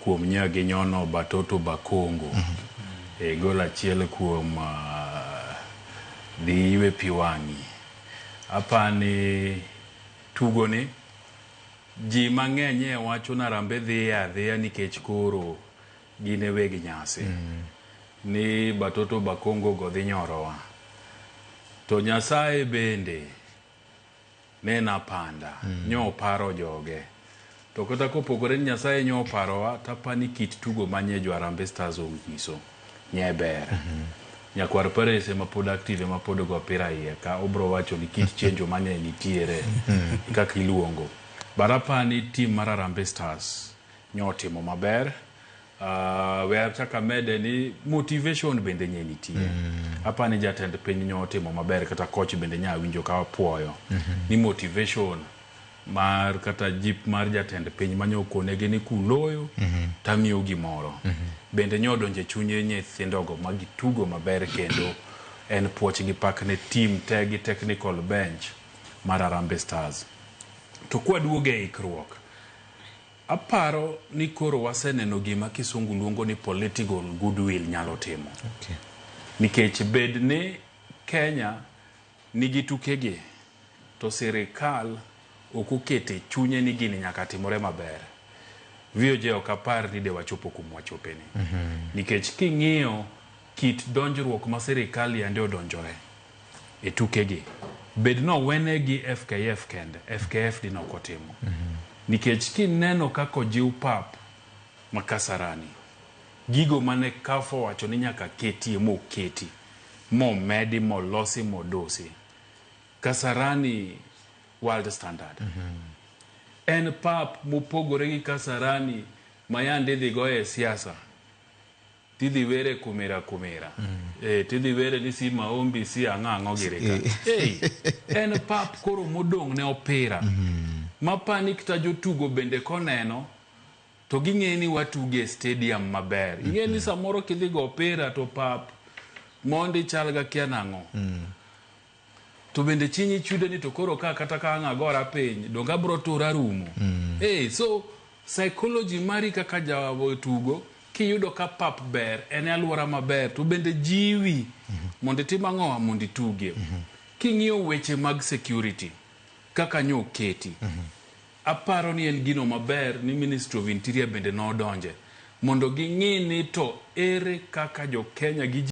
Kuom nya ginyono Batoto Bakongo e gol achiel kuom dhi ywe pi wang'i. Apani tugoni ji mang'eny e wacho ni Harambee dhiye adhiya nikech koro gin e weg nyasi. Ni Batoto Bakongo go dhi nyorowa. To Nyasaye bende ne en apanda, nyoparo joge. To kata kopogore ni Nyasaye nyoparowa, tapani kit tugo manye jo Harambee Stars onyiso nye ber. Nyakwar Paris ema pod active ema pod go opira iye ka obro wacho ni kit chenjo mane nitiere kaka iluongo. But apani team mar Harambee Stars nyotimo maber. We achak amede ni motivation bende nye nitie. Apani jatend piny nyotimo maber kata coach bende nya winjo ka puoyo ni motivation mar kata jip mar jatend piny manyo konegi ni kuloyo tamiyo gimoro. Bende nyo donje chunye nyithindogo ma gitugo maber kendo en puoch gi pak ne team te gi technical bench mar Harambee Stars. To kwaduogo e ikruok, aparo ni koro waseneno gima kisungu luongo ni political goodwill nyalo timo. Nikech bed ni Kenya nigi tukegi to sirikal ok okete chunye ni gini nyaka timore maber. VOJ ok apar ni de wachopo kuma wachopeni. Nikech king'iyo kit donjruok ma sirikal yande odonjore e tukegi, bed ni owenegi FKF kende, FKF dine ok otimo. Nikech kineno kaka ojiw pap ma Kasarani, gigo mane CAF owacho ni nyaka ketie moketi, momedi, molosi, modusi. Kasarani world standard. En pap mopogore gi Kasarani ma yande idhi goye siasa tidhi were kumira kumira. Tidhi were ni si maombi si ang'o ang'o giri ka. Hey, en pap koro modong' ne opira. Mapani kata jotugo bende koneno to ging'e ni watuge e stadium maber. Ing'e ni samoro kidhi go opira to pap mondi chal ga kia nang'o. To bende chinyi chude ni to koro ka kata ka ang' agora piny donge abro tura rumo. Hey, so psychology mari kaka jatugo kiyudo ka pap ber en e alwora maber to bende jiwi mondo itim ang'owa mondo itugie. King'iyo weche mag security kaka nyoketi aparo ni en gino maber ni Ministry of Interior bende nodonje mondo ging'i ni to ere kaka jo Kenya gi